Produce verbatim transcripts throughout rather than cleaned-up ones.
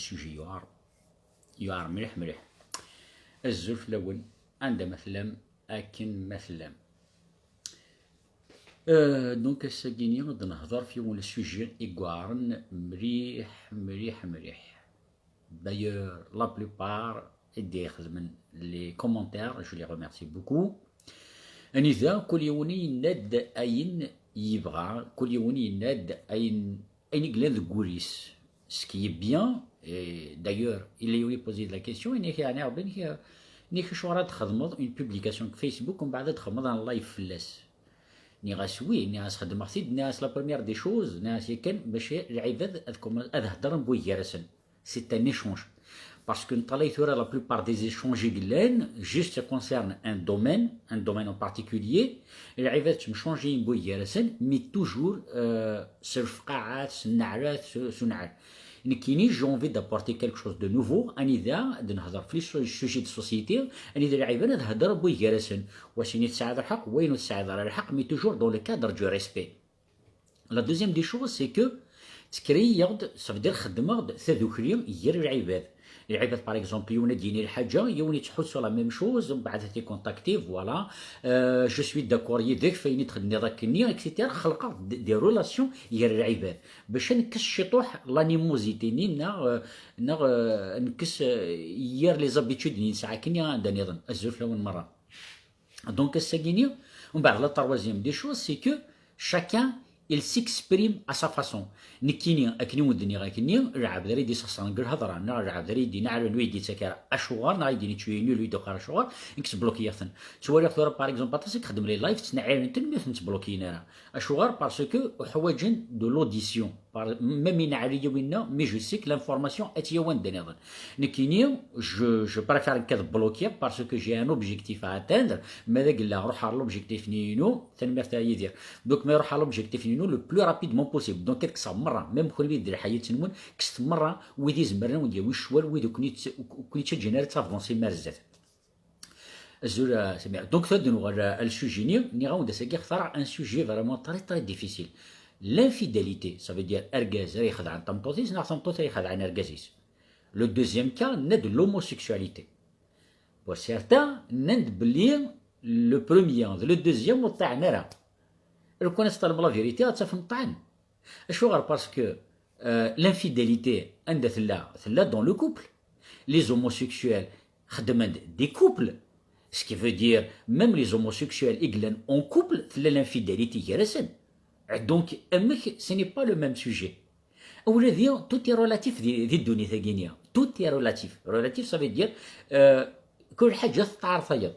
Sujet yewɛer, yewɛer mliḥ mliḥ. Azul fell-awen, anda ma tellam, akken ma tellam. Euh, donc ass-agi-ni ad nehḍer f yiwen le sujet i yuɛren mliḥ mliḥ mliḥ. D'ailleurs la plupart i d-ixedmen les commentaires, je les remercie beaucoup. Anida kul yiwen yenna-d ayen yebɣa, kul yiwen yenna-d ayen ayen i yellan deg wul-is. Ce qui est bien, et d'ailleurs il lui posé la question, yenna-k yeɛni Rebbi, yenna-k acuɣer ad txedmeḍ une publication deg Facebook umbeɛd ad txedmeḍ un live fell-as? Nniɣ-as oui, nniɣ-as xedmeɣ-t-id, nniɣ-as la première des choses, nniɣ-as yakan bac lɛibad ad heddren buygarasen. C'est un échange. Parce que neṭṭalay tura la plupart des échanges i yellan, juste ça concerne un domaine, un domaine en particulier, lɛibad ttemchanjiyen buygarasen, mais toujours euh, s lefqaɛat, s nneɛlat, s unɛal. Nekkini, j'ai envie d'apporter quelque chose de nouveau, anida ad nehder f les sujets de société, anida lɛibad ad hedren buygarasen. Wayen i tesɛiḍ lḥeqq, wayen ur tesɛiḍ ara lḥeqq, mais toujours dans le cadre du respect. La deuxième des choses, c'est que ttkriyiɣ-d, ça veut dire xeddmeɣ-d tadukli gar lɛibad. Lɛibad, par exemple, yiwen ad d-yini lḥaǧa, yiwen yettḥussu la même chose, mbeɛd ad t-ikontakti, voilà, euh, je suis d'accord yid-k f ayen i d-tenniḍ akkenni, et cetera. Xelqeɣ des relations gar lɛibad bac ad nekkes ciṭuḥ l'animosité-nni neɣ euh, neɣ euh, nekkes euh, gar les habitudes-nni nesɛa akkenni anda nniḍen. Azul fell-awen merra. Donc ass-agi-ni, umbeɛd la troisième des choses, c'est que chacun il s'exprime à sa façon. Nekkini, akken i wen-d-nniɣ akkenni, lɛebd ara yi-d-isexṣren deg lhedra, neɣ lɛebd ara yi-d-yini ɛerwen ur yi-d-yettak ara acuɣer, neɣ ara yi-d-yini tu es nul, ur yi-d-yuqar acuɣer, nekk sblokiyeɣ-ten. Ttwaliɣ tura, par exemple, aṭas i ixeddmen les lives, ttnaɛiren-ten mi ur ten-ttblokiyen ara. Acuɣer? Parce que uḥwaǧen de l'audition. Même i neɛli winna, mais je sais que l'information ad tt-yawi anda nniḍen. Nekkini, je, je préfère nekk ad blokiɣ parce que j'ai un objectif à atteindre. Ma d agella ruḥeɣ l'objectif-nni-inu, tanemmirt a Yidir. Donc ma ruḥeɣ l'objectif-inu le plus rapidement possible. Donc ad kkseɣ merra, même kenwi d lḥayat-nwen, kkset merra wid izemren ad wen-d-yawi ccwal, wid ur ken-yettaǧǧan ara ad tavancem ar zdat. Azul a Samir. Donc tura ad nuɣal ar le sujet-nni, nniɣ-awen-d ass-agi xtareɣ un sujet vraiment très très difficile. L'infidélité, ça veut dire argaz ara ixedɛen tameṭṭut-is neɣ tameṭṭut ara ixedɛen argaz-is. Le deuxième cas, nenna-d l'homosexualité. Pour certains, nnan-d belli le premier d le deuxième ur ṭṭiɛen ara. Lukan ad teṭṭalem la vérité ad tafem ṭṭɛen. Acuɣer? Parce que euh, l'infidélité anda tella, tella dans le couple. Les homosexuels xeddmen des couples, ce qui veut dire même les homosexuels i yellan en couple tella l'infidélité gar-asen. Donc amek, ce n'est pas le même sujet. Ula d tout est relatif di, di ddunit-agi-nni. Tout est relatif. Relatif, ça veut dire euh, kul ḥaǧa tettɛerḍ tayeḍ.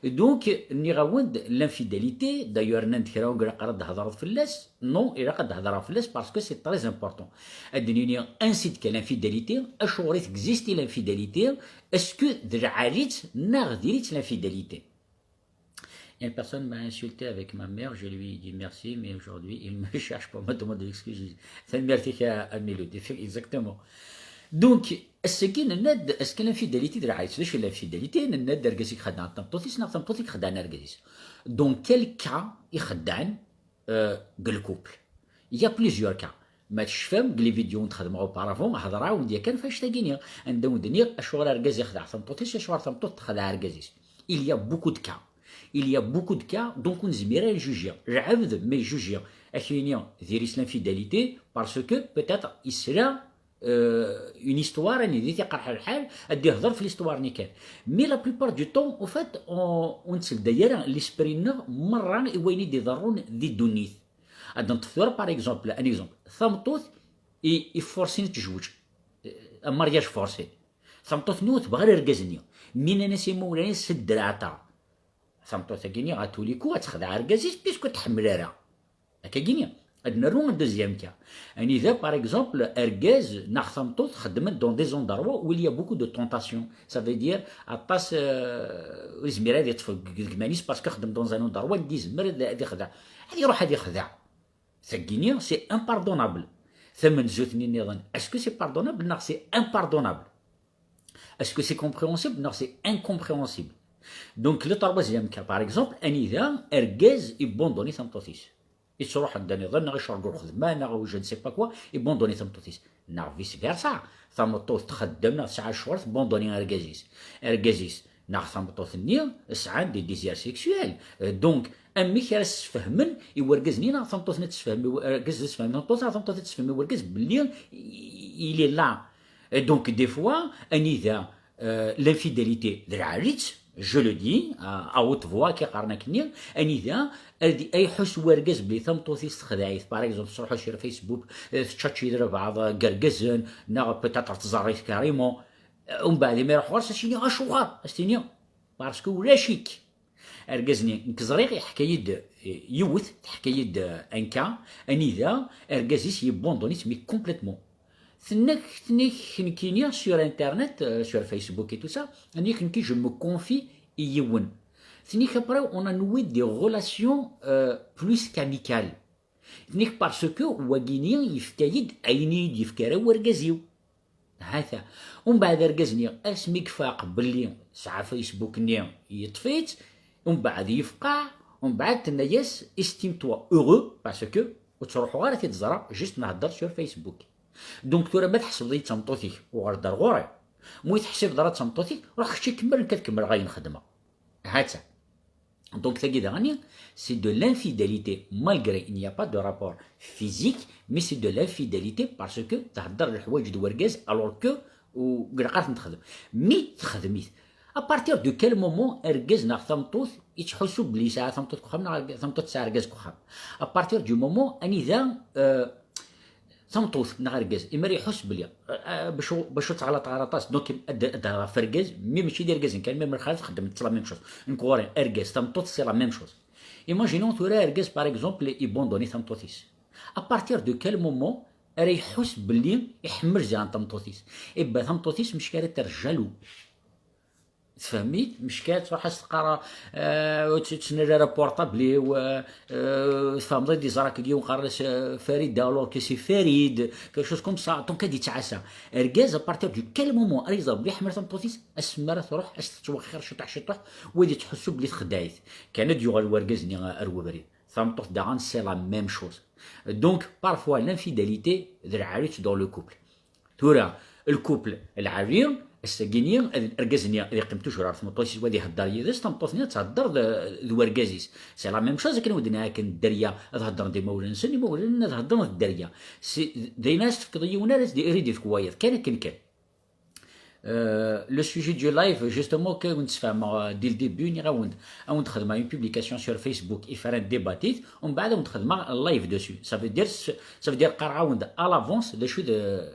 Donc nniɣ-awen-d l'infidélité, d'ailleurs nnan-d kra ur ilaq ara d-thedreḍ fell-as. Non, ilaq ad d-hedreɣ fell-as parce que c'est très important. Ad d-nini ansi d-tekka l'infidélité, acuɣer i texisti l'infidélité, est-ce que d lɛali-tt neɣ diri-tt l'infidélité? Une personne m'a insulté avec ma mère, je lui ai dit merci, mais aujourd'hui il me cherche pour me demander d'excuses. Tanemmirt-ik a Miloud, exactement. Donc ass-agi nenna-d, est-ce que l'infidélité d lɛali-tt? D acu l'infidélité? Nenna-d argaz i ixeddɛen tameṭṭut-is neɣ tameṭṭut i ixeddɛen argaz-is. Dans quel cas ixeddɛen euh, deg le couple? Il y a plusieurs cas. Ma tecfam, deg les vidéos n txedmeɣ auparavant, hedreɣ-awen-d yakan f annect-agi-nni, anda wen-d-nniɣ acuɣer argaz ixdeɛ tameṭṭut-is, acuɣer tameṭṭut texdeɛ argaz-is. Il y a beaucoup de cas. Il y a beaucoup de cas, donc ur nezmir ara ad jujiɣ. Lɛebd ma ijuji, ad k-yini diri-s l'infidélité, parce que peut-être yesla euh, une histoire anida i t-iqerḥ lḥal, ad d-ihder f l'histoire-nni kan. Mais la plupart du temps, au fait, ur nettebday ara l'esprit-nneɣ merra i wayen i d-iḍerrun di ddunit. Ad neṭṭef tura, par exemple, un exemple, tameṭṭut i, i forcin ad tejweǧ, euh, un mariage forcé. Tameṭṭut-nni ur tebɣi ara argaz-nni. Mi nnan-as imawlan-is sed ddreɛ-ta, tameṭṭut-agi-nni, à tous les coups, ad texdeɛ argaz-is, puisque ur tḥemmel ara. Akkagi-nni, ad nerru un deuxième cas. Anida, par exemple, argaz neɣ tameṭṭut xeddmen dans des endroits où il y a beaucoup de tentations. Ça veut dire, aṭas euh, ur yezmir ad yeṭṭef deg iman-is parce que xeddmen dans un endroit anda yezmer ad, ad ixdeɛ. Ad iruḥ ad ixdeɛ. Tagi-nni, c'est impardonnable. Tamenzut-nni nniḍen, est-ce que c'est pardonnable neɣ c'est impardonnable? Est-ce que c'est compréhensible neɣ c'est incompréhensible? Donc le troisième cas, par exemple, anida argaz ibondoni tameṭṭut-is. Yettruḥ anda niḍen, neɣ icerreg lxedma, neɣ je ne sais pas quoi, ibunduni tameṭṭut-is. Neɣ vice versa, tameṭṭut txeddem neɣ tesɛa ccɣel, tbunduni argaz-is. Argaz-is neɣ tameṭṭut-nni sɛan des désirs sexuels. Euh, donc, amek ara ssefhmen i wergaz-nni neɣ tameṭṭut-nni ad tessefhem i w-, argaz ad tessefhem i tameṭṭut, neɣ tameṭṭut ad tessefhem i wergaz belli il est là. Et donc, des fois, anida euh, l'infidélité d lɛali-tt, je le dis, à, à haute voix, akka qqaren akkenni, anida ad, ay ḥus wergaz belli tameṭṭut-is texdeɛ-it, par exemple, tesruḥ sur Facebook, euh, teččačči d lbeɛḍ, euh, n yergazen, neɣ peut-être teẓẓer-it carrément. Euh, umbeɛd, imi iruḥ ɣer-s, as-yini, acuɣer? As-tini, parce que ulac-ik. Argaz-nni, nekk ẓriɣ, yeḥka-yi-d, eh, yiwet, teḥka-yi-d, eh, un cas, anida argaz-is yebunduni-tt, mais complètement. Tenna-k, tenna-k nekkini sur Internet, euh, sur Facebook et tout ça, tenna-k nekki je me confie i yiwen. Tenna-k après, on a noué des relations, euh, plus qu'amicales. Tenna-k parce que wagini yefka-yi-d ayen i yi-d-yefka ara wergaz-iw. Ha-t-a. Umbeɛd argaz-nni, asmi yefaq belli sɛa Facebook-nni, yeṭṭef-itt, umbeɛd yefqeɛ, umbeɛd tenna-yas, estime-toi heureux, parce que ur ttruḥuɣ ara ad t-id-ẓreɣ, juste nhedder sur Facebook. Donc tura ma tḥesbeḍ-iyi d tameṭṭut-ik, uɣal-d ar ɣur-i. Ma ur yi-teḥsibeḍ ara d tameṭṭut-ik, ruḥ kečč kemmel, nekk ad kemmleɣ ayen xedmeɣ. Ha-tt-a. Donc tagi daɣen, c'est de l'infidélité, malgré il n'y a pas de rapport physique, mais c'est de l'infidélité parce que thedder leḥwayeǧ d wergaz alors que u-, ilaq ad ten-texdem. Mi texdem-it, à partir de quel moment argaz neɣ tameṭṭut yettḥussu belli yesɛa tameṭṭut deg uxxam neɣ tameṭṭut tesɛa argaz deg uxxam? À partir du moment anida, euh, tameṭṭut neɣ argaz, imi ara iḥuss belli, euh, euh, bacu, bacu ttɣalaṭeɣ ara aṭas, donc ad, ad hḍereɣ ɣef argaz, mi mačči d irgazen kan, même lxalat xeddment la même chose. Nekk ɣur-i argaz, tameṭṭut, c'est la même chose. Imaginons tura argaz, par exemple, ibunduni tameṭṭut-is. À partir de quel moment ara iḥuss belli iḥemmel ziɣen tameṭṭut-is? Eh ben, tameṭṭut-is mačči ara terr jaloux. Tfehmit? Mecka tṛuḥ as teqqar, euh, ur tt-, ur ttnal ara portable-iw, euh, euh, tfehmeḍ, ad iẓer akked yiwen qqaren-as, euh, Farid, alors que c'est Farid, quelque chose comme ça. Donc ad yettɛassa. Argaz, à partir de quel moment ara yeẓer belli iḥemmel tameṭṭut-is? Asmi ara tṛuḥ, as tettwexxir ciṭuḥ ciṭuḥ, u ad yettḥussu belli texdeɛ-it. Kan ad yuɣal wergaz-nni ar webrid. Tameṭṭut daɣen, c'est la même chose. Donc, parfois, l'infidélité, d lɛali-tt dans le couple. Tura, lkupl lɛali, ass-agi-nni, ad, argaz-nni ad yeqqim toujours ɣer tmeṭṭut-is, wa ad ihedder yid-s, tameṭṭut-nni ad thedder d, d wergaz-is. C'est la même chose akken ur d-nniɣ akken dderya ad heddren d imawlan-nsen, imawlan ad heddren d dderya. Si, d ayen ara s-tefkeḍ i yiwen ara s-d-, ara d-ifk wayeḍ, kan akken kan. Euh, le sujet du live, justement, que wen-d-sfehmeɣ, euh, dès le début, nniɣ-awen-d, ad wen-d-xedmeɣ une publication sur Facebook, ifran débattit, umbeɛd ad wen-d-xedmeɣ un live dessus. Ça veut dire, ça veut dire qqareɣ-awen-d à l'avance d acu d,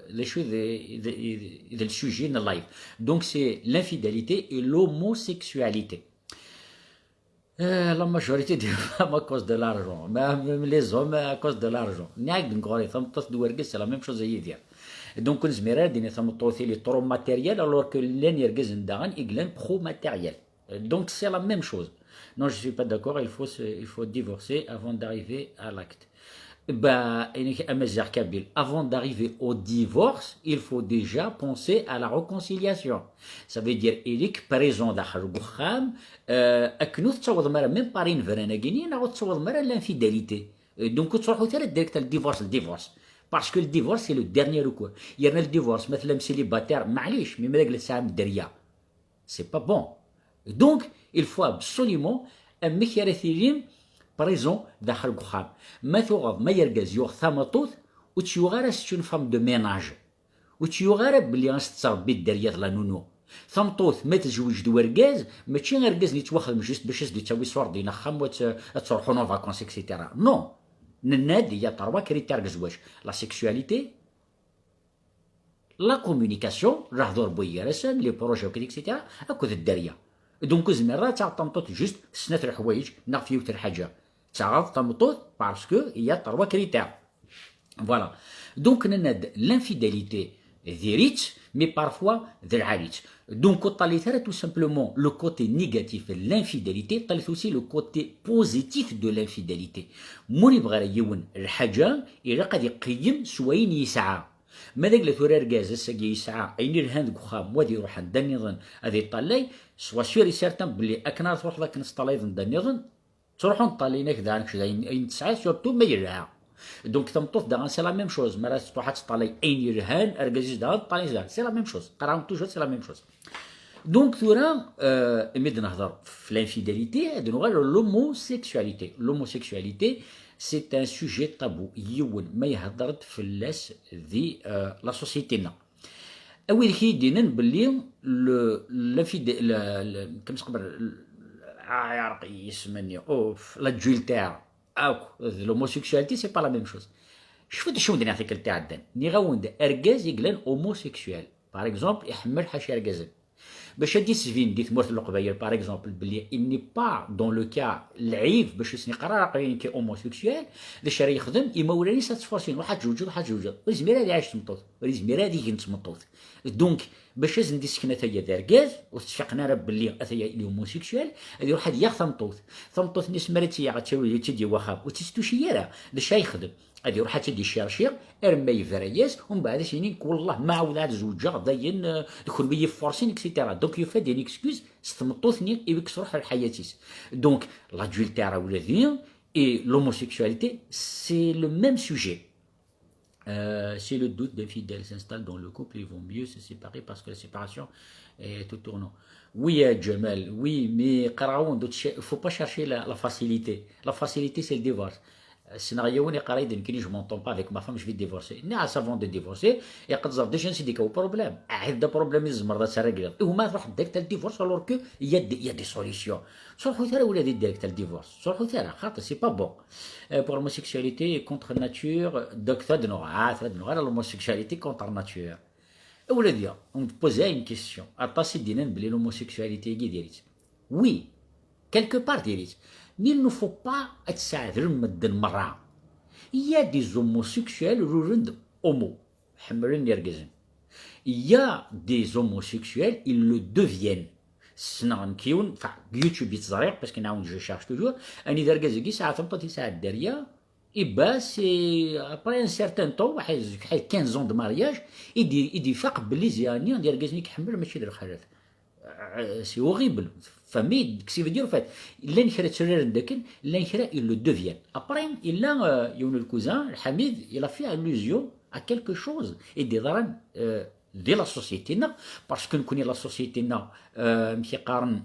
d acu d, d, d, d le sujet n live. Donc c'est l'infidélité et l'homosexualité. Euh, la majorité des femmes à cause de l'argent. Même les hommes à cause de l'argent. Nniɣ-ak-d nekk ɣur-i tameṭṭut d wergaz, c'est la même chose a Yidir. Donc ur nezmir ara ad d-nini tameṭṭut il est trop matériel, alors que llan yergazen daɣen i yellan pro matériel. Donc c'est la même chose. Non, je suis pas d'accord, il faut se, il faut divorcer avant d'arriver à l'acte. Bah, inek amaziɣ kabyle, avant d'arriver au divorce, il faut déjà penser à la réconciliation. Ça veut dire, il est présent daxel n uxxam, euh, akken ur tettawḍem ara, même par inebran-agi-nni, neɣ ur tettawḍem ara l'infidélité. Euh, donc, ur tettruḥut ara direct à le divorce, le divorce. Parce que le divorce, c'est le dernier recours. Yerna le divorce, ma tellam célibataire, maɛlic, mais ma d agla tesɛam dderya. C'est pas bon. Donc, il faut absolument amek ara tilim présent daxel n uxxam. Ma tuɣeḍ, ma yergaz yuɣ tameṭṭut, ur tt-yuɣ ara c'est une femme de ménage. Ur tt-yuɣ ara belli as-tettrebbi dderya d la nounou. Tameṭṭut, ma tezweǧ d wergaz, mačči argaz-nni yettwaxdem juste bac as-d-yettawi ṣṣurd-in axxam, ad t-, ad ttruḥun en vacances, et cetera. Non. Nenna-d, il y a trois critères deg zzwaǧ. La sexualité, la communication, lehdur n waygar-asen, les projets, et cetera, akked dderya. Donc ur zmireḍ ara ad taɣeḍ tameṭṭut juste snat leḥwayeǧ neɣ f yiwet lḥaǧa. Taɣeḍ tameṭṭut parce que il y a trois critères. Voilà. Donc nenna-d l'infidélité diri-tt, mais parfois d lɛali-tt. Donc ur ṭṭalit ara tout simplement le côté négatif de l'infidélité, ṭṭalit aussi le côté positif de l'infidélité. Ma ur yebɣi ara yiwen lḥaǧa, ilaq ad iqeyyem s wayen yesɛa. Ma d agla tura argaz ass-agi yesɛa ayen ilhan deg uxxam, wa ad iruḥ anda nniḍen ad iṭṭalay, sois sûr et certain belli akken ara truḥeḍ akken teṭṭalayeḍ anda nniḍen, Ttruḥun ṭṭalayen-ak daɣen kečč d ayen, ayen tesɛiḍ, surtout ma yelha. Donc tameṭṭut daɣen c'est la même chose, mi ara tṛuḥ ad teṭṭalay ayen yelhan, argaz-is daɣen ṭṭalayen daɣen, c'est la même chose, qqareɣ toujours c'est la même chose. Donc tura, euh, imi d-nehḍer f l'infidélité, ad nuɣal l'homosexualité. L'homosexualité, c'est un sujet tabou. Yiwen ma ihedder-d fell-as di, euh, la société-nneɣ. A wid i yi-d-yennan belli le, l'infidé-, le, le, comme ça, le, ah, yeɛreq yisem-nni, ouf, l'adultère, akk d l'homosexualité, c'est pas la même chose. Cfut acu n-d-nniɣ tikkelt iɛeddan. Nniɣ-awen-d argaz i yellan homosexuel. Par exemple, iḥemmel ḥaca irgazen. Bac ad d-isbin di tmurt n Leqbayel, par exemple, belli il n'est pas dans le cas lɛib, bac ur sen-iqqar ara aql-i nekk homosexuel, d acu ara yexdem? Imawlan-is ad tt-forsin, ruḥ ad tǧewǧeḍ, ruḥ ad tǧewǧeḍ. Ur yezmir ad iɛic d tmeṭṭut, ur yezmir ad igen d tmeṭṭut. Donc, bac ad sen-d-isken ataya d argaz, ur tettfiqen ara belli ataya il est homosexuel, ad iruḥ ad yaɣ tameṭṭut. Tameṭṭut-nni s mi ara tt-yaɣ, ad tt-yawi, ad tt-id-yawi axxam, ur tt-istuci ara. D acu ara yexdem? Ad iruḥ ad tt-id-icerciɣ arma yebra-yas, umbeɛd ad s-yini nekk wellah ma ɛawdeɣ ad zewǧeɣ dayen, eh, d kenwi yi-forsin, et cetera. Donc yufa-d une excuse s tmeṭṭut-nni i wek tesruḥ lḥayat-is. Donc l'adultère ula d et l'homosexualité, c'est le même sujet. Euh, si le doute d'infidèle s'installe dans le couple, il vaut mieux se séparer parce que la séparation est au tournant. Oui, euh, Jamal, oui, mais qqareɣ-awen-d, faut pas chercher la, la facilité. La facilité, c'est le divorce. Ssneɣ yiwen iqqar-iyi-d nekkini, je m'entends pas avec ma femme, je vais divorcer. Nniɣ-as, avant de divorcer, ilaq ad teẓreḍ déjà ansi d-yekka uproblème. Ahat d aproblème i tzemreḍ ad t-tregleḍ. Ihi ma tṛuḥeḍ direct à le divorce alors que il y a des, il y a des solutions. Ur ttṛuḥut ara ula di direct à le divorce. Ur ttṛuḥut ara, xaṭi, c'est pas bon. Euh, pour l'homosexualité, contre nature, donc ad nuɣal, ad nuɣal à l'homosexualité contre nature. Ula d ya, on me pose une question. Aṭas i d-yennan belli l'homosexualité-agi diri-tt. Oui, quelque part diri-tt. Mais il ne faut pas ad tseɛdlem medden merra. Il y a des homosexuels ruren-d homo, ḥemmlen irgazen. Il y a des homosexuels, ils le deviennent. Ssneɣ nekk yiwen, enfin, deg YouTube i tt-ẓriɣ, parce que nɛawen je cherche toujours, anida argaz-agi yesɛa tameṭṭut yesɛa dderya, et ben, c'est après un certain temps, waḥed, waḥed quinze ans de mariage, i d-, i d-ifaq belli ziɣ-nni d irgazen i iḥemmel, mačči d lxalat. Euh, c'est horrible. Famille, qu'est-ce que ça veut dire, en fait? Llan kra tturaren dakken, llan kra ils le deviennent. Après, il a, euh, yiwen n lkuzan, Lḥamid, il a fait allusion à quelque chose i d-yeḍran, euh, di la société-nneɣ, parce que nekni la société-nneɣ, euh, amek i qqaren,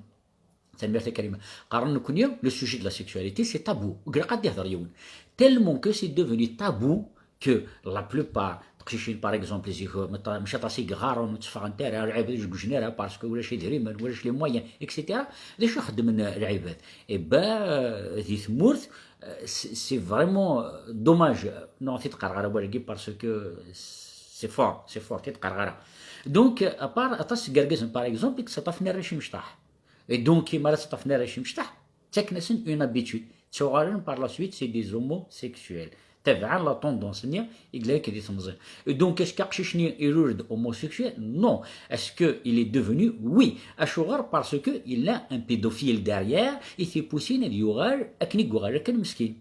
tanemmirt a Karima. Qqaren nekni, le sujet de la sexualité, c'est tabou. Ur ilaq ad d-ihder yiwen. Tellement que c'est devenu tabou que la plupart, teqcicin, par exemple, zik, maca aṭas i yeɣɣaren, ur tteffɣent ara, lɛibad ur zewǧen ara, parce que ulac idrimen, ulac les moyens, et cetera. D acu i xeddmen lɛibad? Eh ben, euh, di tmurt, euh, c'est, c'est vraiment, euh, dommage. Non, ur t-id-qqareɣ ara awal-agi, parce que c'est fort, c'est fort, ur t-id-qqareɣ ara. Donc, euh, à part, aṭas n yergazen, par exemple, i yettaṭṭafen arrac imecṭaḥ. Et donc, mi ara ttaṭṭafen arrac imecṭaḥ, ttaken-asen une habitude. Ttuɣalen par la suite, c'est des homosexuels. Tabɛen la tendance-nni i yellan di temẓi. Et donc, est-ce que aqcic-nni irur-d homosexuel? Non. Est-ce que il est devenu? Oui. Acuɣer? Parce que il a un pédophile derrière, i t-ipusin ad yuɣal akken i yuɣal akken meskin.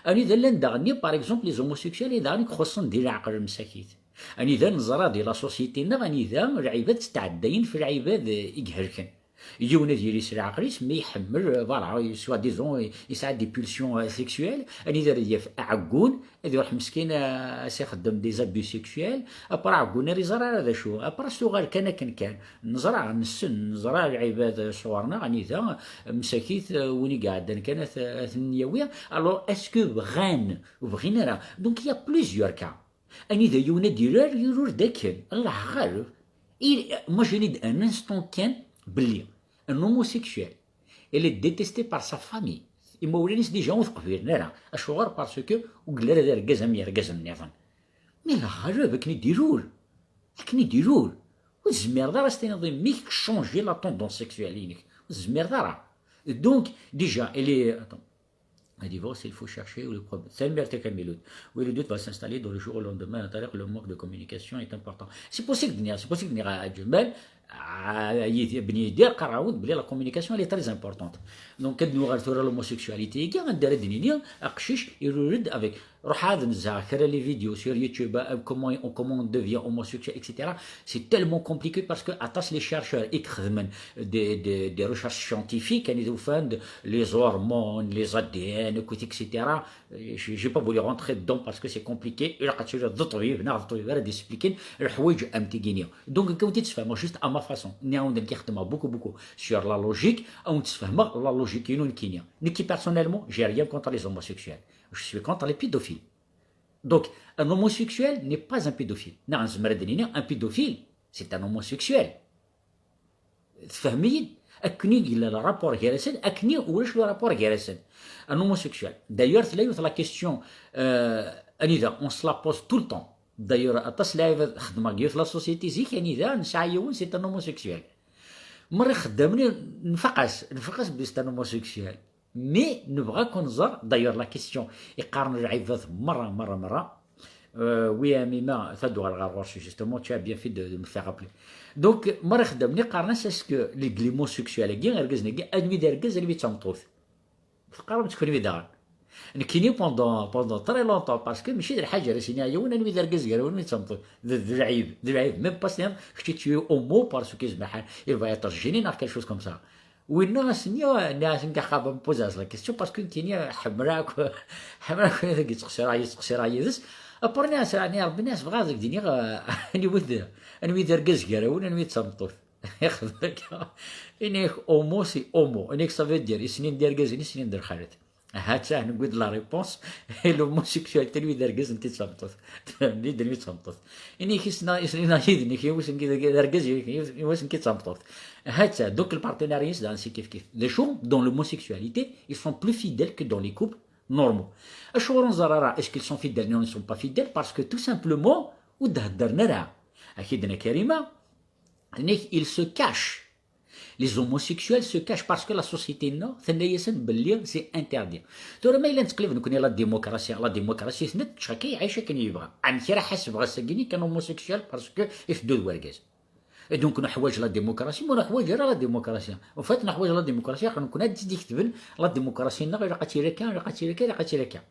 Anida llan daɣen, par exemple, les homosexuels, i daɣen i ixuṣṣen di leɛqel msakit. Anida neẓra di la société-nneɣ, anida lɛibad ttɛeddayen f lɛibad, eh, i ihelken. Yiwen ad yili s leɛqel-is, mais iḥemmel, euh, voilà, soi-disant, yesɛa des pulsions, euh, sexuelles, anida ara d-yaf aɛeggun, ad iruḥ meskin, euh, ad s-ixeddem des abus sexuels, après aɛeggun ur iẓer ara d acu, après s-tuɣal kan akken kan. Neẓra, nessen, neẓra lɛibad, euh, sɣur-neɣ, anida, euh, msakit, euh, win i iɛeddan kan ad, ad ten-yawi. Alors, est-ce que bɣan, ur bɣin ara? Donc, il y a plusieurs cas. Anida yiwen ad d-irar, irur-d akken. Allah ɣaleb. Il, moi, je n'ai un instant kan belli un homosexuel, il est détesté par sa famille. Imawlan-is déjà ur t-qbilen ara. Acuɣer? Parce que ur yelli ara d argaz am yergazen nniḍen. Mais Allah ɣaleb, akken i d-irur. Akken i d-irur. Ur tezmireḍ ara ad s-tiniḍ i mmi-k changer la tendance sexuelle-inek. Ur tezmireḍ ara. Donc, déjà, il est, attends. Un divorce, il faut chercher le problème. Tanemmirt a Kamilut. Oui, le doute va s'installer dans le jour au lendemain. Tariq, le manque de communication est important. C'est possible de dire, c'est possible de dire à Jamal, Ah, Yidir, Ben Yidir, qqareɣ-awen-d belli la communication elle est très importante. Donc ad nuɣal tura l'homosexualité-agi, anda ara d-nini aqcic irur-d avec, ruḥ ad nezheɣ kra les vidéos sur YouTube, euh, comment, comment on devient homosexuel, et cetera. C'est tellement compliqué parce que aṭas les chercheurs i ixedmen des, des, des recherches scientifiques, anida ufan-d les hormones, les A D N, et cetera. J'ai pas voulu rentrer dedans parce que c'est compliqué. Ilaq ad tiliḍ d ṭṭbib neɣ d ṭṭbib ara d-yesplikin leḥwayeǧ am tigini. Donc nekk ad wen-t-id-sfehmeɣ juste à ma façon. Nniɣ-awen-d nekk xedmeɣ beaucoup beaucoup sur la logique, ad wen-d-sfehmeɣ la logique-inu nekkini. Nekki personnellement, j'ai rien contre les homosexuels. Je suis contre les pédophiles. Donc un homosexuel n'est pas un pédophile. Neɣ nezmer ad d-nini un pédophile, c'est un homosexuel. Tfehmem-iyi-d? Akken i yella le rapport gar-asen, akken i ulac le rapport gar-asen. Un homosexuel. D'ailleurs tella yiwet la question, euh, anida on se la pose tout le temps. D'ailleurs aṭas lɛibad xedmeɣ deg yiwet la société zik, anida nesɛa yiwen c'est un homosexuel. Merra ixeddamen nfaq-as, nfaq-as belli c'est un homosexuel. Mais nebɣa ad ken-nẓer, d'ailleurs la question i qqaren lɛibad merra merra merra. Euh, oui, Amima, ad d-uɣaleɣ ɣer ɣur-s, justement, tu as bien fait de, de me faire rappeler. Donc merra ixeddamen qqaren-as, est-ce que les homosexuels-agi, irgazen-agi, anwi d argaz, anwi d tameṭṭut? Teqqarem-tt kunwi daɣen. Nekkini pendant, pendant très longtemps, parce que mačči d lḥaǧa ara s-iniɣ yiwen anwi d argaz gar-awen, anwi d tameṭṭut. D, d lɛib, d lɛib. Même pas tenniḍ kečči tu es homo parce que il va être gêné neɣ quelque chose comme ça. Winna ass-nni, nniɣ-as nekk xaḍ me poser la question parce que nekkini ḥemmleɣ akk, ḥemmleɣ akk wid i yettqeṣṣireɣ, yettqeṣṣireɣ yid-s. Après nniɣ-as, nniɣ Rebbi, nniɣ-as bɣiɣ ad ak-d-iniɣ, eh, anwi d, anwi d argaz gar-awen, anwi d tameṭṭut. Ixdem akka. Ini-ak homo c'est homo. Ini-ak ça veut dire isnin d irgazen, isnin d lxalat. Ha-tt-a, newwi-d la réponse. L'homosexualité, anwi d argaz, anti d tameṭṭut. Tfehmem-iyi-d, anwi d tameṭṭut. Ini-ak isna, isnin-a yid-nek, yiwet n d argaz, yiwet n d tameṭṭut. Ha-tt-a, donc le partenariat, c'est ainsi kif kif. D acu, dans l'homosexualité, ils sont plus fidèles que dans les couples normaux. Acuɣer ur nẓerr ara est-ce qu'ils sont fidèles ou ils ne sont pas fidèles? Parce que tout simplement, ur d-heddren ara. Ak-id-nna Karima, Nek, ils se cachent. Les homosexuels se cachent parce que la société-nneɣ tenna-yasen belli c'est interdit. Tura ma yella nettqellib nekkni la démocratie, la démocratie tenna-d akka iɛic akken yebɣa. Amek ara ḥasbeɣ ass-agi-nni kan homosexuel parce que iteddu d wergaz? Et donc neḥwaǧ la démocratie, ma ur neḥwaǧ ara la démocratie. En fait neḥwaǧ la démocratie, aql nekkni ad d-iketben la démocratie-nneɣ ilaq ad tili akka, ilaq ad tili akka, ilaq ad tili akka.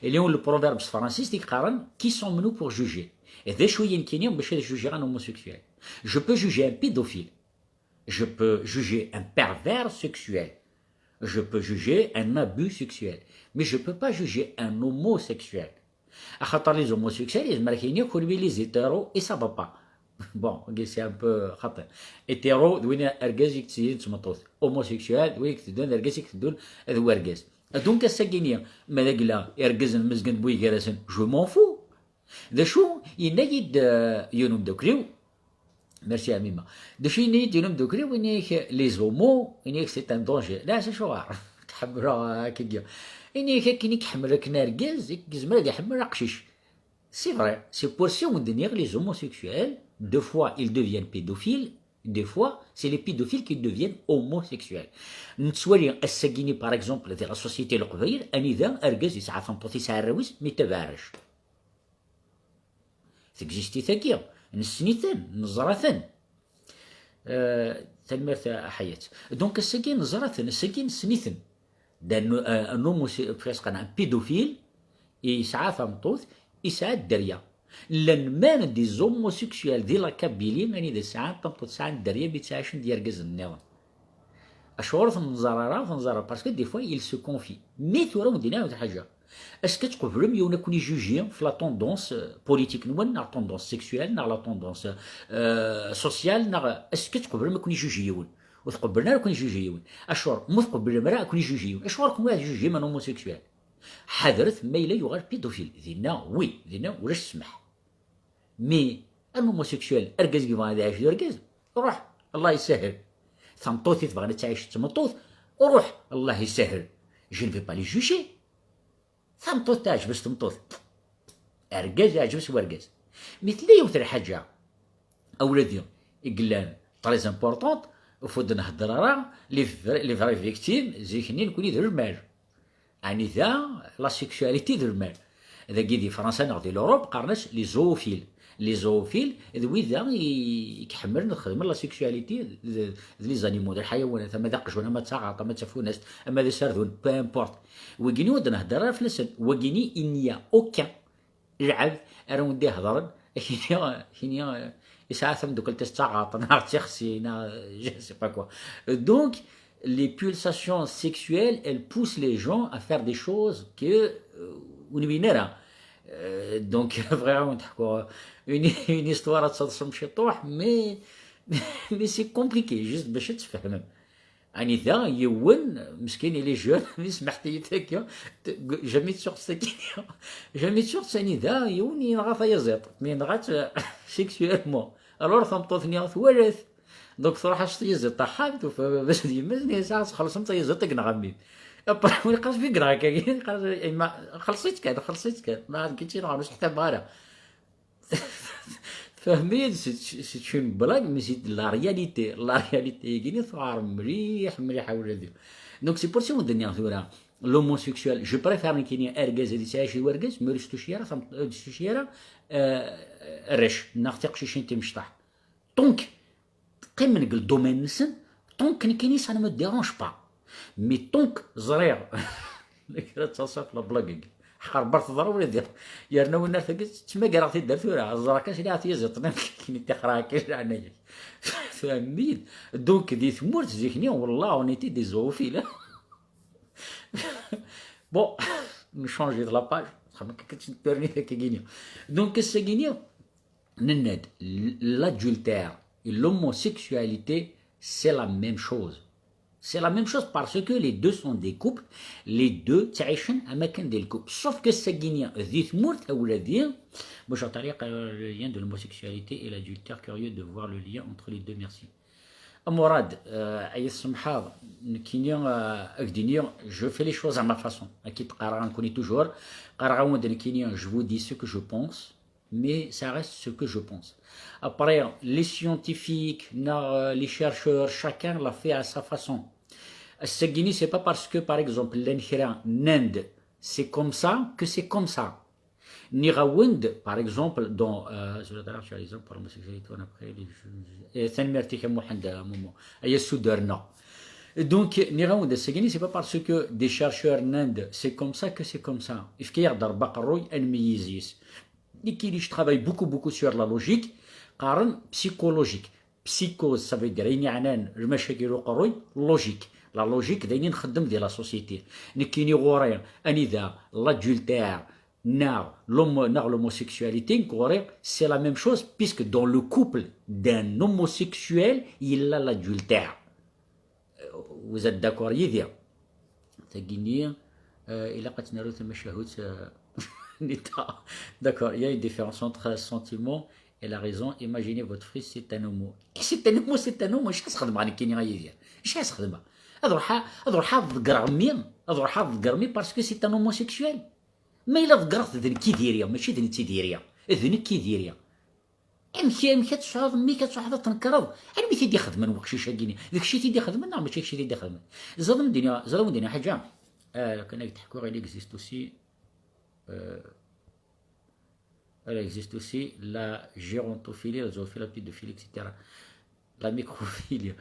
Ili le proverbe s tefransist i yeqqaren: qui sommes-nous pour juger? D acu-yi nekkini bac ad jugeɣ un homosexuel? Je peux juger un pédophile. Je peux juger un pervers sexuel. Je peux juger un abus sexuel. Mais je peux pas juger un homosexuel. Axaṭer les homosexuels, yezmer ad k-yini kunwi les hétéros et ça va pas. Bon, c'est un peu xaṭi. Hétéro d win argaz i yetteddun d tmeṭṭut. Homosexuel d win i yetteddun d argaz i yetteddun d wergaz. Donc ass-agi-nni, ma d agla irgazen mezgen d wigarasen, je m'en fous. D acu yenna-yi-d, euh, yiwen umeddakel-iw, merci Amima. D acu yenna-yi-d yiwen umeddakel-iw, ini-ak les homos, ini-ak c'est un danger. La, c'est acuɣer? Tḥemmleɣ akkagi. Ini-ak akken i k-ḥemmel akken argaz, i k-yezmer ad iḥemmel aqcic. C'est vrai, c'est pour ça wen-d-nniɣ les homosexuels, des fois ils deviennent pédophiles, des fois c'est les pédophiles qui deviennent homosexuels. Nettwali ass-agi-nni, par exemple, di la société n Leqbayel, anida argaz yesɛa tameṭṭut, yesɛa arraw-is, mi tabaɛrac. Tegisti tagi, nessen-iten, neẓra-ten. Euh, tanemmirt a Ḥayat. Donc ass-agi neẓra-ten, ass-agi nessen-iten. D un, euh, un homo-, presque un pédophile, yesɛa tameṭṭut, yesɛa dderya. Llan même des homosexuels di la Kabylie, anida sɛan tameṭṭut, sɛan dderya, mi ttɛicen d yergazen nniḍen. Acuɣer ur ten-nẓer ara? Ur ten-nẓer ara, parce que des fois, ils se confient. Mais tura, wen-d-iniɣ yiwet lḥaǧa. Est-ce que tqeblem yiwen ad ken-ijuji f la tendance, euh, politique-nwen, neɣ tendance sexuelle, neɣ la tendance, euh, sociale, neɣ est-ce que tqeblem ad ken-ijuji yiwen? Ur tqebblen ara ad ken-ijuji yiwen. Acuɣer? Ma ur tqeblem ara ad ken-ijuji yiwen, acuɣer kenwi ad tjujim un homosexuel? Ḥadret ma yella yuɣal pédophile. Dinna, oui, dinna ulac ssmaḥ. Mais un homosexuel, argaz yebɣa ad iɛic d urgaz, ruḥ, Allah yessahel. Tameṭṭut i tebɣan ad tɛic d tmeṭṭut, ruḥ, Allah yessahel. Je ne vais pas les juger. Tameṭṭut teɛǧeb-as tmeṭṭut. Argaz yeɛǧeb-as wergaz. Mi tella yiwet lḥaǧa, a wladi, i yellan très importante, ur fud nhedder ara, les vrais, les vraies victimes, zik-nni nekni d lmal. Ɛni da, la sexualité d lmal. Dagi di Fransa neɣ di l'Europe, qqaren-as les zoophiles. Les zoophiles d wid i, i iḥemmlen ad xedmen la sexualité d, d les animaux, d lḥayawanat, ama d aqjun, ama d taɣaṭ, ama d tafunast, ama d aserdun, peu importe. Wigini ur d-nhedder ara fell-asen. Wagini, il n'y a aucun lɛebd ara wen-d-ihedren, akini, akini, eh, yesɛa tameddukalt-is d taɣaṭ, neɣ d tixsi, neɣ je sais pas quoi. Donc, les pulsations sexuelles, elles poussent les gens à faire des choses que, euh, ur nwiyin ara. Euh, donc, vraiment, une, une histoire ad teḍsem ciṭuḥ, mais, mais c'est compliqué, juste باش تفهمم. Anida yiwen, meskin, il est jeune, mi smaḥt-iyi-d akka, t-, jamais tsuɣ s takini, jamais tsuɣ s anida yiwen yenɣa tayaziḍt, mi yenɣa-tt, euh, sexuellement. Alors, tameṭṭut-nni twala-t. Donc, truḥ-as tyaziḍt taḥxamt, tufa baba-s d yemma-s, nni-as, "Ah, txellṣem tayaziḍt i yenɣa mmi-m." Après, win iqqar-as, "Fi yenɣa akka?" Iqqar-as, "Yemma, xelleṣ-itt kan, xelleṣ-itt kan, ma nekk ur tt-yenɣan, ur s-ḥtab ara." Tfehmem-iyi-d, c'est, c'est une blague, mais c'est de la réalité. La réalité, yagini tuɛer mliḥ, mliḥ, a wladi. Donc, c'est pour ça i wen-d-nniɣ tura, l'homosexuel, je préfère nekkini argaz ad yesɛu cci d wergaz, ma ur yestuci ara, tam-, ur yestuci ara, euh, arrac, neɣ tiqcicin timecṭaḥ. Donc, qqimen deg le domaine-nsen, donc nekkini ça ne me dérange pas. Mais donc ẓriɣ, kra d taṣaft la blague-agi. Ḥqer bar teḍra ula d yerna win ar tagi ttmagareɣ-t-id ar tura, ẓriɣ kan sliɣ-t yaziḍ-nni nekkini ṭixreɣ akka leɛnaya-k. Tfehmem-iyi-d? Donc, di tmurt zik-nni, wallah, on était des zoophiles. Bon, nchange de la page. Xemmeɣ kan ttnterni takagini. Donc, ass-agini, nenna-d, l-, l'adultère et l'homosexualité, c'est la même chose. C'est la même chose parce que les deux sont des couples, les deux ttɛicen am akken d lkupl. Sauf que ass-agini, di tmurt, a wladi, باش طريق, euh, le lien de l'homosexualité et l'adultère, curieux de voir le lien entre les deux, merci. A Murad, euh, ay tsemḥeḍ, nekkini, euh, ad k-d-iniɣ, je fais les choses à ma façon. Akka i d-qqareɣ nekkini toujours. Qqareɣ-awen-d nekkini, je vous dis ce que je pense, mais ça reste ce que je pense. Après, les scientifiques, neɣ, euh, les chercheurs, chacun l'a fait à sa façon. Ass-agini, c'est pas parce que, par exemple, llan kra nnan-d, c'est comme ça, que c'est comme ça. Nniɣ-awen-d, par exemple, dans, euh, sur la, sur les hommes pour l'homosexualité, on a pris les, eh, tanemmirt-ik a Muḥend, a Momo, ay asudder-nneɣ. Donc, nniɣ-awen-d, ass-agini, c'est pas parce que des chercheurs nnan-d, c'est comme ça que c'est comme ça. Ifka-yaɣ-d Rebbi aqerruy, ad nmeyyez yis. Nekkini, je travaille beaucoup, beaucoup sur la logique, qqaren psychologique. Psychose, ça veut dire ayen yeɛnan lmacakil uqerruy, logique. La logique d ayen i nxeddem di la société. Nekkini ɣur-i, anida l'adultère neɣ l'homo-, neɣ l'homosexualité, nekk ɣur-i, c'est la même chose, puisque dans le couple d'un homosexuel, il y a l'adultère. Vous êtes d'accord yid-i? Tagini, euh, ilaq ad tt-naru tamacahut, euh, netta. D'accord, il y a une différence entre sentiment et la raison. Imaginez votre fils, c'est un homo. Et c'est un homo, c'est un homo. Acu ad s-xedmeɣ nekkini a Yidir? Acu ad s-xedmeɣ? Ad ruḥeɣ, ad ruḥeɣ ad ḍeggreɣ mmi, ad ruḥeɣ ad ḍeggreɣ mmi parce que c'est un homosexuel. Ma yella ḍeggreɣ-t d nekk i diri, mačči d netta i diri. D nekk i diri. Amek, amek ad tesɛuḍ mmi-k, ad truḥeḍ ad tnekreḍ? Anwa i t-id-ixedmen weqcic-agi-nni? D kečč i t-id-ixedmen neɣ mačči d kečč i t-id-ixedmen? Ẓer ad wen-d-iniɣ, ẓer ad wen-d-iniɣ ḥaǧa. Ah, lukan ad k-d-ḥkuɣ, il existe aussi, euh, il existe aussi la gérontophilie, la zoophilie, la pédophilie, et cetera. La microphilie.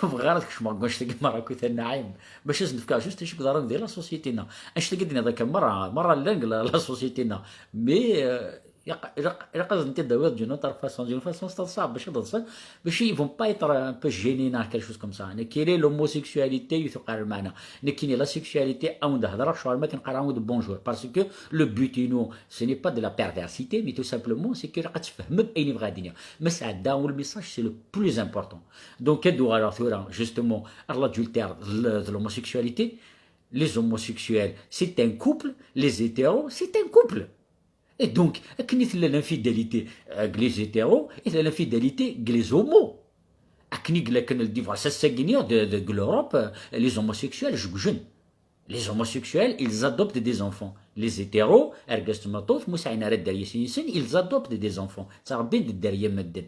Bɣiɣ ara ad kecmeɣ deg wanect-agi merra akkit a Naɛim, bac ad s-nefk juste acu yeḍran di la société-nneɣ. Anect-agi d-nniḍ akka merra, merra llan deg la, la société-nneɣ. Mais, euh, ilaq, ilaq, ilaq ad tent-id-tawiḍ d'une autre façon, d'une façon s taḍsa, bac ad ḍsen, bac ils vont pas être un peu gênés neɣ quelque chose comme ça. Nekkini l'homosexualité, ur tuqar lmeɛna. Nekkini la sexualité, ad wen-d-hedreɣ, ccɣel ma kan qqareɣ-awen-d bonjour. Parce que le but-inu, ce n'est pas de la perversité, mais tout simplement, c'est que ilaq ad tfehmem ayen i bɣiɣ ad d-iniɣ. Ma sɛeddaɣ le message, c'est le plus important. Donc, ad d-uɣaleɣ tura, justement, ar l'adultère, l-, de l'homosexualité. Les homosexuels, c'est un couple. Les hétéros, c'est un couple. Et donc, akken i tella l'infidélité, euh, deg les hétéros, i tella l'infidélité deg les homos. Akken i yella kan le divorce ass-agi-nni de, de, deg l'Europe, euh, les homosexuels, juggen. Les homosexuels, ils adoptent des enfants. Les hétéros, argaz d tmeṭṭut, ma ur sɛin ara dderya sin-nsen, ils adoptent des enfants. Ttrebbin-d dderya n medden.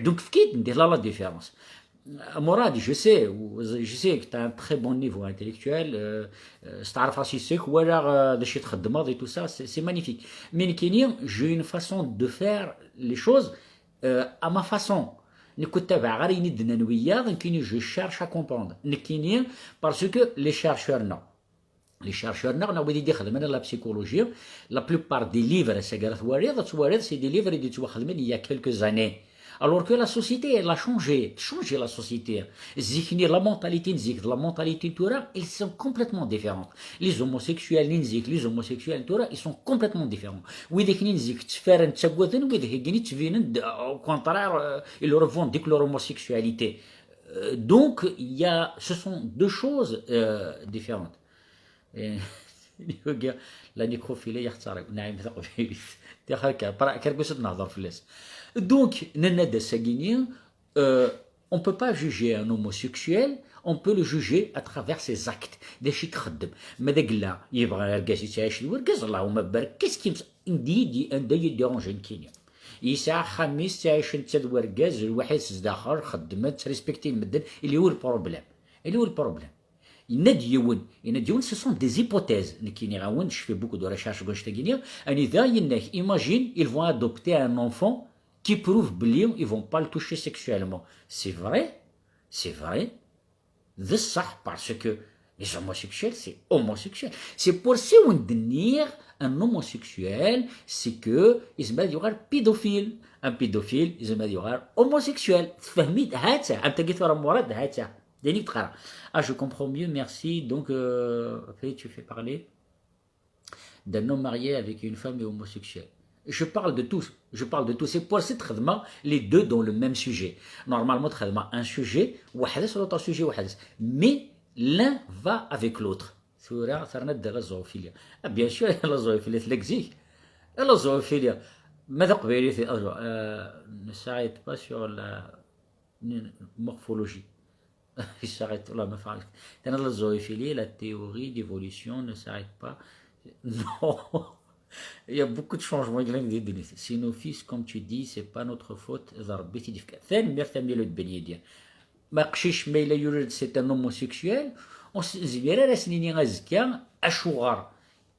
Donc, fket-d la, la différence. Mourad, je sais, je sais que tu as un très bon niveau intellectuel, euh, euh, c'est magnifique. Mais j'ai une façon de faire les choses, euh, à ma façon. Nekkini, je cherche à comprendre. Parce que les chercheurs, non. Les chercheurs, neɣ, neɣ wid i d-ixedmen la psychologie, la plupart des livres, c'est des livres qui ont été écrits il y a quelques années. Alors que la société, elle a changé. Changé la société. Zik-nni, la mentalité n zik, la mentalité n tura, elles sont complètement différentes. Les homosexuels n zik, les homosexuels n tura, ils sont complètement différents. Wid n zik, ttfaren, ttaggaden, wid n zik, au contraire, euh, ils revendiquent leur homosexualité. Euh, donc, il y a, ce sont deux choses, euh, différentes. Eh, la nécrophilie, yaxtar-iw, nɛim taqbaylit. Di axir kan, para-, kan gusset nehder fell-as. Donc, nenna-d ass-agi-nni, euh, on peut pas juger un homosexuel, on peut le juger à travers ses actes. D acu i ixeddem. Ma d agella yebɣa argaz yettɛic d wergaz, Allahumma barik, qu'est-ce qui me, anda i d-, anda i yi-dérange nekkini? Yesɛa axxam-is, ttɛicen netta d wergaz, lwaḥid s zdaxel, xeddmen, ttrespektin medden, il est où le problème? Il est où le problème? Yenna-d yiwen, yenna-d yiwen, ce sont des hypothèses. Nekkini, ɣer-wen, je fais beaucoup de recherches deg wannect-agi-nni. Anida yenna-k, imagine, ils vont adopter un enfant qui prouve belli ils vont pas le toucher sexuellement. C'est vrai, c'est vrai. D ṣṣeḥ, parce que les homosexuels, c'est homosexuel. C'est pour ça on dit un homosexuel, c'est que il est pédophile. Un pédophile, il est homosexuel. Tfehmem-t? Hata, am tagi tura Mourad, hata. D ayen i teqqar. Ah, je comprends mieux, merci. Donc, euh, après, tu fais parler d'un homme marié avec une femme et homosexuelle. Je parle de tout. Je parle de tout. C'est pour ça que les deux dans le même sujet. Normalement, un sujet, waḥed-s, l'autre sujet, waḥed-s. Mais l'un va avec l'autre. Tura, terna-d la zoophilie. Ah, bien sûr, la zoophilie, tella zik. La zoophilie. Mais donc, euh, ne s'arrête pas sur la morphologie. Il s'arrête là, ma femme. Dans la zoophilie, la théorie d'évolution ne s'arrête pas. Non. Il y a beaucoup de changements. C'est nos fils, comme tu dis, c'est pas notre faute. Tanemmirt a Milud Ben Yidir. Ma aqcic, ma yella yura-d, c'est un homosexuel, ur s-, nezmir ara ad s-nini azekka acuɣer.